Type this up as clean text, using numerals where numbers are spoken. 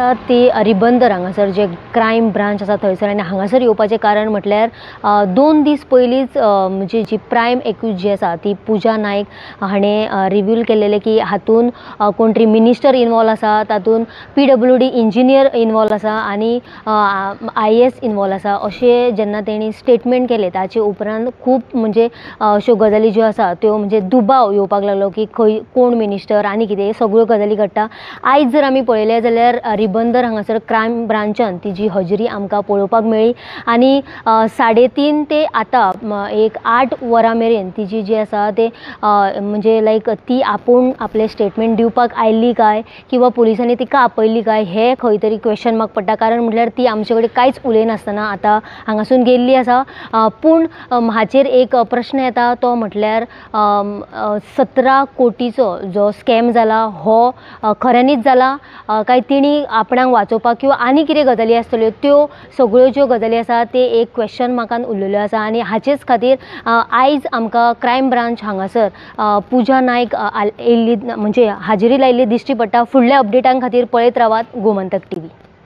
आसा ती रिबंदर हांगासर जे क्रायम ब्रांच आसा थंयसर आनी हांगासर येवपाचें कारण म्हटल्यार 2 दीस पयलींच म्हणजे जी प्रायम एक्यूज जी आसा ती पूजा नायक हाणें रिव्हील केलेलें की हातून कोण तरी मिनिस्टर इनवॉल्व आसा, तातूंत PWD engineer involve आसा आनी IAS involve आसा अशें जेन्ना तेणी स्टेटमेंट केलें ताचे उपरांत खूब म्हणजे अश्यो गजाली ज्यो आसा त्यो म्हणजे दुबाव येवपाक लागलो की खंय कोण मिनिस्टर आनी कितें सगळ्यो गजाली घडटा। आयज जर आमी पळयलें जाल्यार रिबंदर हांगासर क्रायम ब्रांचान तिजी हजेरी आमकां पळोवपाक मेळ्ळी आनी 3:30 ते आतां एक 8 वरां मेरेन तिजी जी आसा ते म्हणजे लायक ती आपूण आपलें स्टेटमेंट दिवपाक आयिल्ली काय किंवा पुलिसांनी तिका आपयल्ली काय हे खंय तरी क्वेश्चन मार्क पडटा, कारण म्हटल्यार ती आमचे कडेन कांयच उलयनासतना आतां हांगासून गेल्ली आसा। पूण हाचेर एक प्रश्न येता तो म्हटल्यार 17 कोटीचो जो स्कॅम जाला हो खऱ्यांनीच जाला काय तिणी आपणाक वाचोवपाक किंवा आनी कितें गजाली आसतल्यो त्यो सगळ्यो ज्यो गजाली आसा ते एक क्वेश्चन मार्कान उरलेल्यो आसा आनी हाचेच खातीर आयज आमकां क्रायम ब्रांच हांगासर पूजा नायक येयल्ली म्हणजे हाजेरी लायिल्ली दिश्टी पडटा। फुडल्या अपडेटां खातीर पळयत रावात गोमंतक टीव्ही।